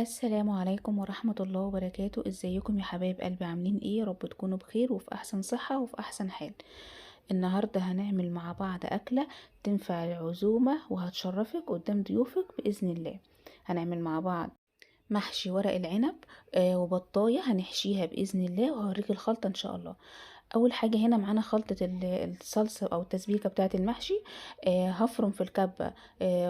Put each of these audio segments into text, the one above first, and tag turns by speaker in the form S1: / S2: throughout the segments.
S1: السلام عليكم ورحمة الله وبركاته. ازيكم يا حبايب قلبي؟ عاملين ايه؟ يا رب تكونوا بخير وفي احسن صحة وفي احسن حال. النهاردة هنعمل مع بعض اكلة تنفع العزومة وهتشرفك قدام ضيوفك بإذن الله. هنعمل مع بعض محشي ورق العنب وبطاية هنحشيها بإذن الله، وهوريك الخلطة ان شاء الله. اول حاجة هنا معانا خلطة الصلصة او التسبيكة بتاعة المحشي. هفرم في الكبة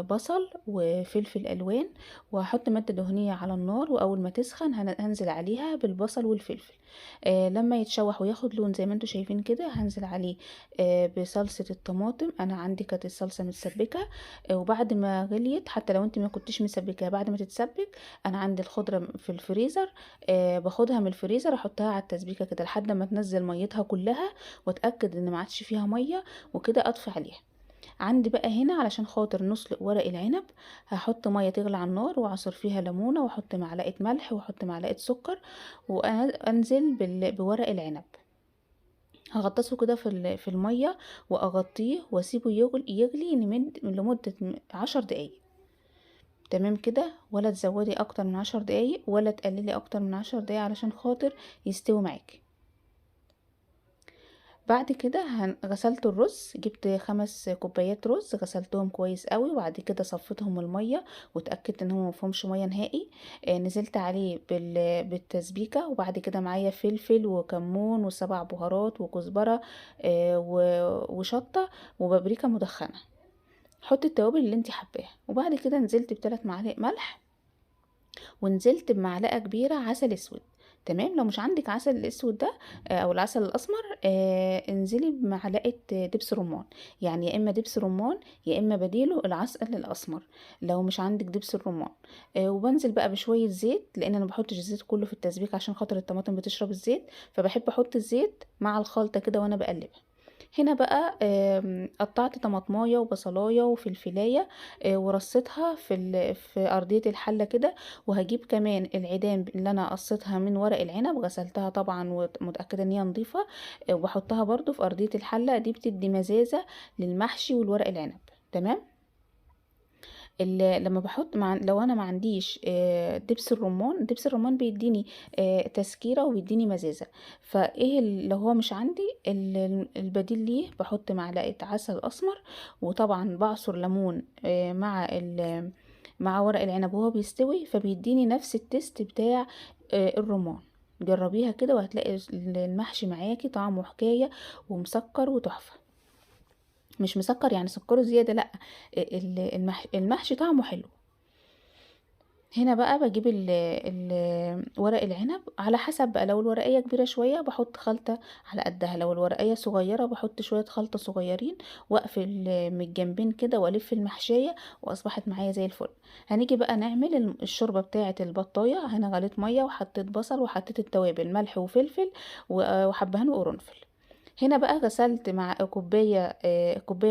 S1: بصل وفلفل الوان، وهحط مادة دهنية على النار، واول ما تسخن هنزل عليها بالبصل والفلفل. لما يتشوح وياخد لون زي ما انتم شايفين كده هنزل عليه بصلصة الطماطم. انا عندي كانت الصلصة متسبكة، وبعد ما غليت، حتى لو انت ما كنتيش مسبكاها بعد ما تتسبك، انا عندي الخضرة في الفريزر، باخدها من الفريزر احطها على التسبيكة كده لحد ما تنزل ميتها كلها، واتاكد ان ما عادش فيها ميه وكده اطفي عليها. عندي بقى هنا علشان خاطر نسلق ورق العنب هحط ميه تغلي على النار، واعصر فيها ليمونه، واحط معلقه ملح، واحط معلقه سكر، وانزل بورق العنب. هغطسه كده في الميه واغطيه واسيبه يغلي لمده 10 دقايق. تمام كده، ولا تزودي اكتر من 10 دقايق ولا تقللي اكتر من 10 دقايق علشان خاطر يستوي معاكي. بعد كده غسلت الرز، جبت 5 كوبايات رز غسلتهم كويس قوي، وبعد كده صفيتهم الميه واتاكدت ان هم ما فيهمش ميه نهائي. نزلت عليه بالتسبيكه، وبعد كده معايا فلفل وكمون وسبع بهارات وكزبره، وشطه وبابريكا مدخنه. حطي التوابل اللي انت حباها. وبعد كده نزلت بثلاث معالق ملح، ونزلت بمعلقه كبيره عسل اسود. تمام، لو مش عندك عسل الاسود ده، او العسل الاسمر، انزلي بمعلقه دبس رمان، يعني يا اما دبس رمان يا اما بديله العسل الاسمر لو مش عندك دبس الرمان. وبنزل بقى بشويه زيت، لان انا ما بحطش الزيت كله في التسبيك عشان خاطر الطماطم بتشرب الزيت، فبحب احط الزيت مع الخلطه كده وانا بقلبها. هنا بقى قطعت طماطمايه وبصلايه وفلفلايه، ورصيتها في ارضيه الحله كده. وهجيب كمان العيدان اللي انا قصيتها من ورق العنب، غسلتها طبعا ومتاكده ان هي نظيفه، وبحطها برضو في ارضيه الحله. دي بتدي مزازه للمحشي والورق العنب. تمام، لما بحط مع، لو انا ما عنديش دبس الرمان، دبس الرمان بيديني تسكيره وبيديني مزازه. فايه لو هو مش عندي البديل ليه، بحط معلقه عسل اسمر، وطبعا بعصر ليمون مع ورق العنب وهو بيستوي، فبيديني نفس التست بتاع الرمان. جربيها كده وهتلاقي المحشي معاكي طعمه حكايه ومسكر وتحفه. مش مسكر يعني سكره زياده، لا، المحشي طعمه حلو. هنا بقى بجيب ورق العنب على حسب بقى، لو الورقية كبيرة شوية بحط خلطة على قدها، لو الورقية صغيرة بحط شوية خلطة صغيرين، واقفل من الجنبين كده والف المحشية، واصبحت معايا زي الفل. هنيجي بقى نعمل الشوربة بتاعة البطاية. هنا غليت مية وحطيت بصل وحطيت التوابل، ملح وفلفل وحبهان وقرنفل. هنا بقى غسلت مع كوباية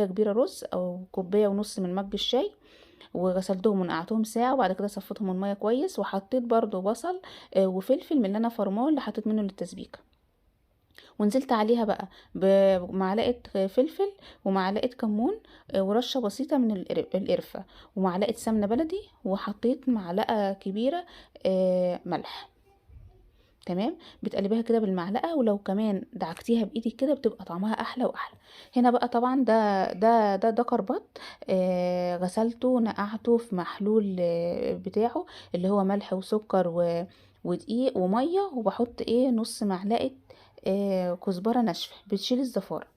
S1: كبيرة رز او كوباية ونص من مج الشاي، وغسلتهم ونقعتهم ساعة، وبعد كده صفيتهم المية كويس، وحطيت برضو بصل، وفلفل من اللي انا فرماه اللي حطيت منه للتسبيكة، ونزلت عليها بقى بمعلقة فلفل ومعلقة كمون، ورشة بسيطة من القرفة، ومعلقة سمنة بلدي، وحطيت معلقة كبيرة، ملح. تمام، بتقلبيها كده بالمعلقة، ولو كمان دعكتيها بايدك كده بتبقى طعمها احلى واحلى. هنا بقى طبعا ده كربط، غسلته ونقعته في محلول، بتاعه اللي هو ملح وسكر ودقيق وميه، وبحط نص معلقة، كزبرة ناشفة بتشيل الزفارة،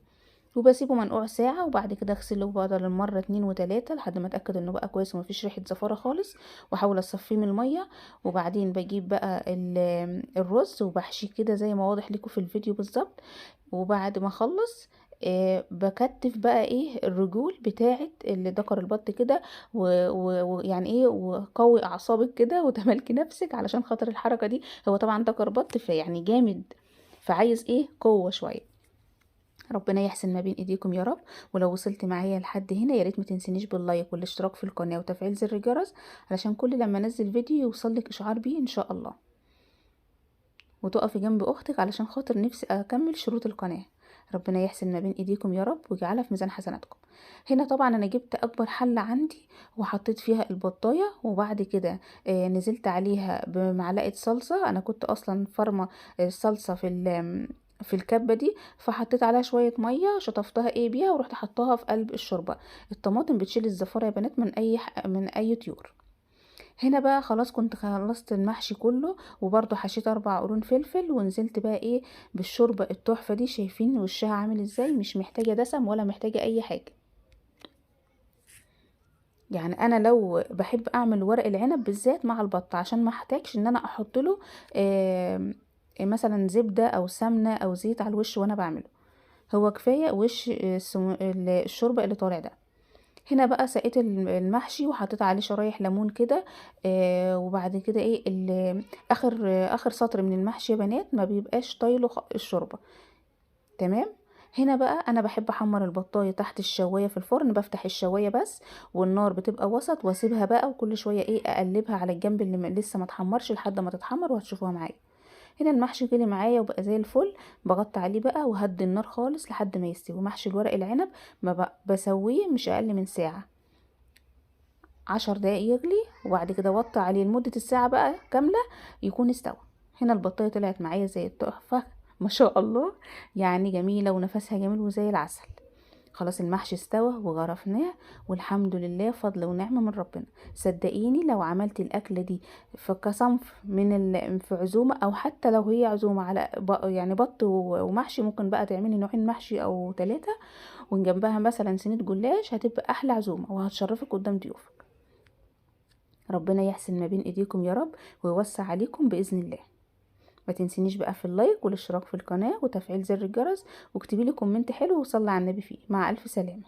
S1: وبسيبه منقوع ساعة، وبعد كده اغسله بدل المرة 2 و3 لحد ما اتأكد انه بقى كويس ومفيش ريحة زفارة خالص، واحاول اصفيه من المية. وبعدين بجيب بقى الرز وبحشيه كده زي ما واضح لكم في الفيديو بالظبط. وبعد ما اخلص، بكتف بقى الرجول بتاعه اللي ذكر البط كده، وقوي اعصابك كده وتمالكي نفسك علشان خاطر الحركة دي. هو طبعا ذكر بط فيعني جامد، فعايز قوة شوية. ربنا يحسن ما بين ايديكم يا رب. ولو وصلت معايا لحد هنا يا ريت ما تنسينيش باللايك والاشتراك في القناة وتفعيل زر الجرس علشان كل لما انزل فيديو يوصلك اشعار بيه ان شاء الله، وتقفي جنب اختك علشان خاطر نفسي اكمل شروط القناة. ربنا يحسن ما بين ايديكم يا رب ويجعلها في ميزان حسناتكم. هنا طبعا انا جبت اكبر حله عندي وحطيت فيها البطايه، وبعد كده نزلت عليها بمعلقه صلصه. انا كنت اصلا فرمه الصلصه في الكبه دي، فحطيت عليها شوية مية شطفتها ايه بيها، ورحت حطاها في قلب الشوربة. الطماطم بتشيل الزفاره يا بنات من اي طيور. هنا بقى خلاص كنت خلصت المحشي كله، وبرده حشيت 4 قرون فلفل، ونزلت بقى ايه بالشوربه التحفة دي. شايفين وشها عامل ازاي؟ مش محتاجه دسم ولا محتاجه اي حاجة. يعني انا لو بحب اعمل ورق العنب بالذات مع البط عشان ما احتاجش ان انا احط له مثلا زبدة او سمنه او زيت على الوش وانا بعمله، هو كفاية وش الشوربة اللي طالع ده. هنا بقى سقيت المحشي وحطيت عليه شرايح ليمون كده، وبعد كده ايه اخر سطر من المحشي يا بنات ما بيبقاش طايله الشوربة. تمام. هنا بقى انا بحب احمر البطايه تحت الشوايه في الفرن، بفتح الشوايه بس والنار بتبقى وسط، واسيبها بقى وكل شوية ايه اقلبها على الجنب اللي لسه ما اتحمرش لحد ما تتحمر، وهتشوفوها معايا. هنا المحشي غلي معايا وبقى زي الفل، بغطي عليه بقى وهدي النار خالص لحد ما يستوي. محشي الورق العنب ما بسويه مش اقل من ساعة، 10 دقايق يغلي، وبعد كده وطي عليه لمدة الساعة بقى كاملة يكون استوى. هنا البطايه طلعت معايا زي التحفة ما شاء الله، يعني جميلة ونفسها جميل وزي العسل. خلاص المحشي استوى وغرفناه والحمد لله، فضل ونعمه من ربنا. صدقيني لو عملتي الاكلة دي في كصنف في عزومة، او حتى لو هي عزومة على بط ومحشي، ممكن بقى تعملي نوعين محشي او 3 وجنبها مثلا صينية جلاش، هتبقى احلى عزومة وهتشرفك قدام ضيوفك. ربنا يحسن ما بين ايديكم يا رب ويوسع عليكم باذن الله. ما تنسينيش بقى في ال like والاشتراك في القناة وتفعيل زر الجرس، واكتبي لي comment حلو وصلي على النبي فيه. مع الف سلامه.